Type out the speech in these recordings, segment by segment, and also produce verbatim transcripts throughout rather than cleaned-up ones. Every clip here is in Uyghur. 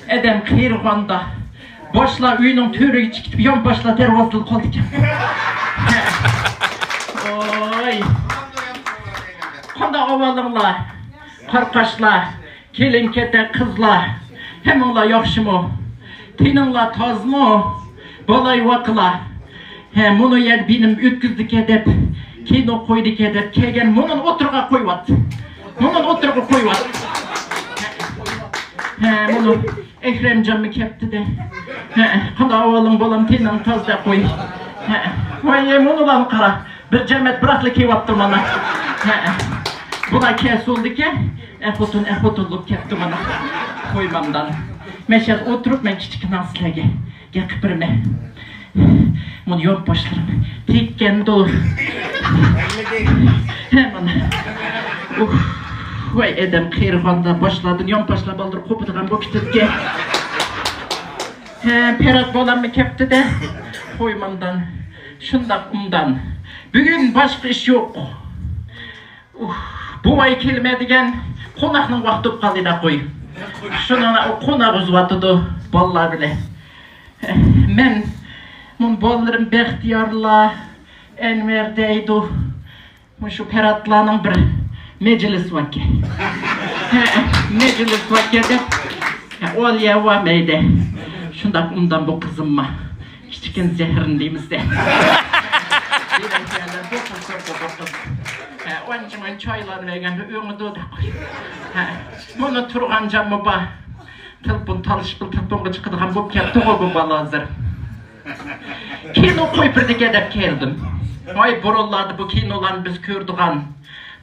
ئادەم قېرىغاندا باشلار ئۆينىڭ تۆرىگە چىقىپ، يان باشلار دەرۋازىدىن قالىدىكەن. ۋاي. قانداق ئەھۋالىڭلار؟ قاراقاشلار، كېلىن-كېتەك قىزلار، ھەممىڭلار ياخشىمۇ؟ تېنىڭلار تازىمۇ؟ بالايۋاقىلار. ھە، مۇنۇ يەر بىنىم ئۆتكۈزدىكەن دەپ، كىنو قويدىكەن دەپ كەلگەن، مۇنۇنى ئوتتۇرىغا قويۇۋات. مۇنۇنى ئوتتۇرىغا قويۇۋات. ھە، مۇنۇ ئەكرەمجانمۇ كەپتىدە. ھە، قانداق ئەھۋالىڭ بالام، تېنىڭ تازا قوي. ھە، ۋاي، مۇنۇلارنى قارا. بىر جەمەت بىراقلا كېلىۋاپتۇ مانا. ھە، بۇلار كەلسۇندىكەن. ئە خوتۇن، ئە خوتۇن بولۇپ كەپتۇ مانا. قويمامدان. مەشەدە ئولتۇرۇپ مەن كىچىككىنە سىلەرگە گەپ قىلىپ بېرىمەن. مانا يان باشلىرىم تەگكەندۇ. ھە، مانا. ئۇھ، ۋاي ئادەم قېرىغاندا باشلاردىن يان باشلار بالدۇر قوپىدىغان بولۇپ كېتىدىكەن. ھە، پەرھات بالاممۇ كەپتىدە. قويمامدان. شۇنداق ئۇمدان. بۈگۈن باشقا ئىش يوق. ئۇھ، بوۋاي كېلىمە دېگەن قوناقنىڭ ۋاقتى بولۇپ قالدى دە قوي. شۇنىڭ قوناق ئۈزۈۋاتىدۇ بالىلار بىلەن. مەن مۇن بالىلىرىم بەختىيارلار، ئەنۋەر دەيدۇ. مۇشۇ پەرھاتلارنىڭ بىر مەجلىسى باركەن. ھە، مەجلىسى باركەن دەپ. ھە، ئالىيە ۋا مەيدە. شۇنداق ئۇمدان بۇ قىزىمما. كىچىككىنە زەھىرىنى دەيمىز دە. ھە، ئانچە مۇنچە چايلارنى بەرگەندە ئۆڭىدۇ دەپ قوي. ھە، مانا تۇرغان جاممۇ بار. تېلېفون تالىشىپ، تېلېفونغا چىقىدىغان بولۇپ كەپتىغۇ بۇ بالا ھازىر. كىنو قويۇپ بېرىدىكەن دەپ كەلدىم. ۋاي، بۇرۇنلاردا بۇ كىنولارنى بىز كۆرىدىغان.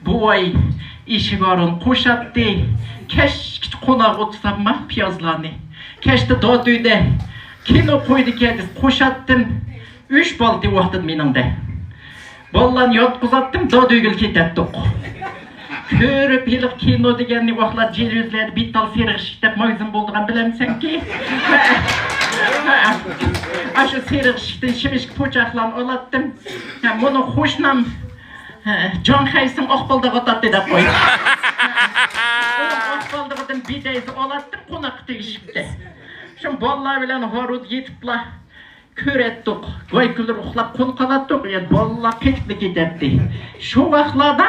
بوۋاي ئىشىك ئارىنى قوشاتتى. كەچكىچە قوناق ئولتۇرسامما پىيازلارنى. كەچتە دادا ئۆيدە كىنو قويىدىكەن دەپ قوشاتتىم. ئۈچ بالا تېۋىۋاتىدۇ مېنىڭدە. بالىلارنى ياتقۇزاتتىم، دادا ئۆيگىلا كېتەتتۇق. كۆرۈپ ھېلىقى كىنو دېگەننى ۋاقلار جىلۋىزلەردە بىتال سېرىق ئىشىك دەپ ماگىزىن بولىدىغان بىلەمسەنكى؟ ئاشۇ سېرىق ئىشىكتىن شىمىشكا پوچاقلارنى ئالاتتىم. ھە، مۇنۇ قوشنام، ھە، جاڭ خەيسىڭ ئاق بالدىغا ئاتاتتى دەپ قوي. ئۇنىڭ ئاق بالدىغىدىن بىدەيزە ئالاتتىم، قوناققا تېگىشىپتۇ. شۇ بالىلار بىلەن ھارۇدا يېتىپلا كۆرەتتۇق، گايكىلىرى ئۇخلاپ قونۇپ قالاتتۇق، يا بالىلار قېتىپلا كېتەتتى. شۇ ۋاقىتلاردا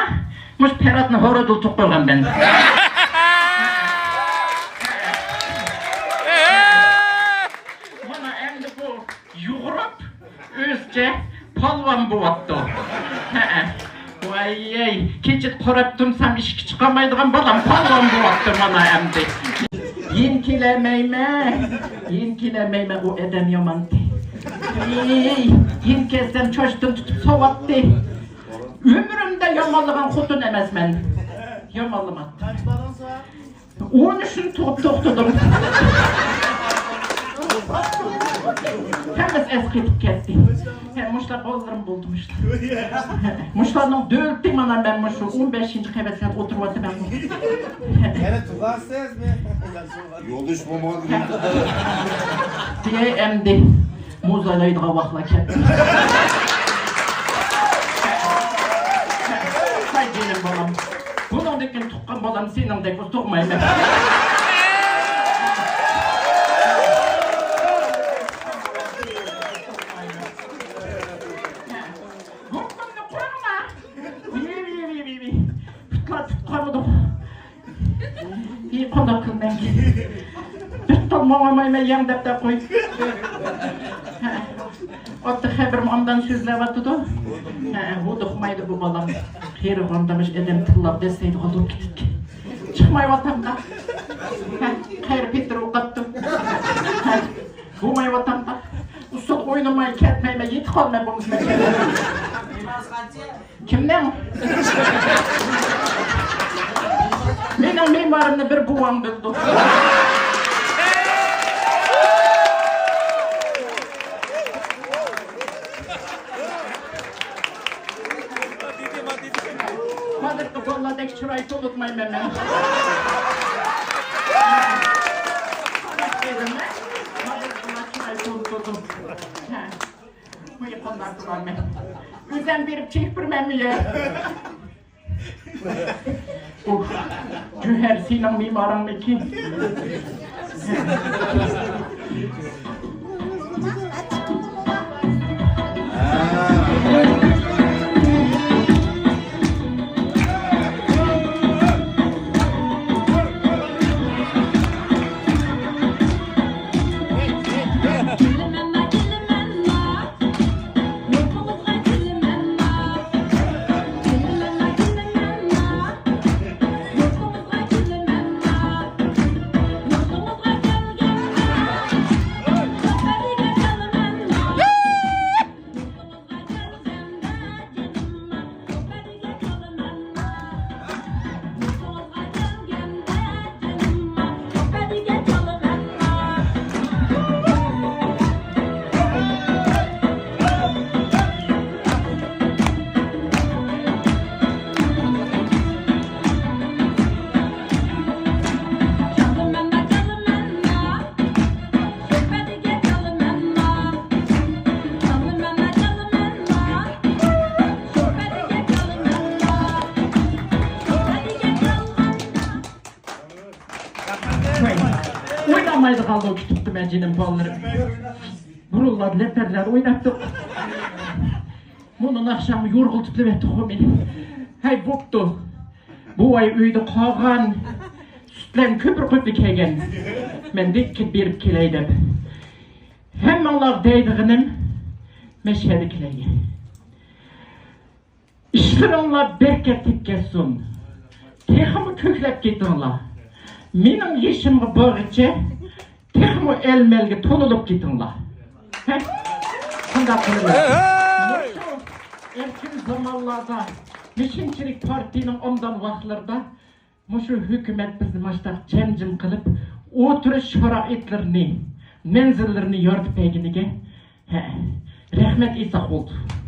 مۇشۇ پەرھاتنى ھارۇدا تۇغۇپ قويغان مەن. مانا ئەمدى بۇ يۇغۇرۇپ ئۆزىچە پالۋان بوۋاپتۇ. ھەئە. ۋايەي، كېچىدە قاراپ تۇرسام ئىشىككە چىقالمايدىغان بالام پالۋان بوۋاپتۇ مانا ئەمدى. يېنىكلەمەيمەن، يېنىكلەمەيمەن، ئۇ ئادەم يامانتى. ئېي، يېنىكلىسەم چاچتىن تۇتۇپ سوۋاتتى. ئۆمرۈمدە يامانلىغان خوتۇن ئەمەسمەن. يامانلىماپتۇ. ئون ئۈچنى تۇغۇپ توختىدىم. ھەممىسى ئەسقېتىپ كەتتى. ھە، مۇشۇلار بالىلىرىم بولدى، مۇشۇلار. مۇشۇلارنىڭ دۆلىتى مانا مەن مۇشۇ ئون بەشىنچى قەۋەتلەردە ئولتۇرۇۋاتىمەن. يەنە تۇغارسىزمۇ؟ يولدىشى بولمىغان. دېگەي ئەمدى. مۇزلايدىغان ۋاقىتلار كەپتۇ. ھاي جېنىم بالام. بۇنىڭدىن كېيىن تۇغقان بالام سېنىڭدەك بولسا تۇغمايمەن. بۇ كۈننى قۇرۇڭلار. ۋىي، ۋىي، ۋىي، ۋىي، ۋىي. پۇتلار تۇتقانمىدۇق. ئى، قانداق قىلىمەن؟ بىر تال ماڭالمايمەن يەڭ دەپ دەپ قوي. ھە. ئاتتىق خەبىرىم ئاندان سۆزلەۋاتىدۇ. ھە، ھودۇقمايدۇ بۇ بالام. قېرىغاندا مۇشۇ ئادەم تىللاپ دەسسەيدىغان بولۇپ كېتىدىكەن. چىقمايۋاتامدا. ھە، قەرە پېتىر ئوقاپتۇ. ھە، بولمايۋاتامدا. ئۇسسۇل ئوينىماي كەتمەيمەن، يېتىپ قالىمەن بولمىسا. كىمنىڭ؟ مېنىڭ مېمارىمنى بىر بوۋاڭ بىلىدۇ. ھازىرقى بالىلاردەك چىراي تونۇتمايمەن مەن. ھە. بۇ يېقىنلاردا بارمەن. ئۆزۈم بېرىپ چېكىپ بېرىمەنمۇ يە؟ ئۇھ. گۆھەر، سېنىڭ مېمارىڭنىڭكى. ۋاي، ئوينالمايدىغانلىقى كۈتۈپتىمەن جېنىم بالىلىرىم. بۇرۇنلار لەپەرلەر ئويناتتۇق. مۇنۇ ئاخشام يورغىلىتىپ يۈرۈۋەتتىغۇ مېنى. ھەي، بوپتۇ. بوۋاي ئۆيدە قالغان، سۈتلەرنى كۆپۈر قويۇپ كەلگەن. مەن دىككە بېرىپ كېلەي دەپ. ھەممىڭلارغا دەيدىغىنىم، مەشەدە كېلەيلى. ئىشلىرىڭلار بەرىكەت تېپىپ كەتسۇن. تېخىمۇ كۆكلەپ كېتىڭلار. مېنىڭ يېشىمغا بارغىچە تېخىمۇ ئەل-مەلگە تولۇلۇپ كېتىڭلار. ھە؟ شۇنداق قىلىمىز. مۇشۇ ئەركىن زامانلاردا، مىشىنچىلىك پارتىيىنىڭ ئوبدان ۋاقىتلىرىدا مۇشۇ ھۆكۈمەت بىزنى ماشتاق جەم-جىم قىلىپ، ئولتۇرۇش شارائىتلىرىنى، مەنزىللىرىنى يارىتىپ بەرگىنىگە، ھە، رەھمەت ئېيتساق بولدى.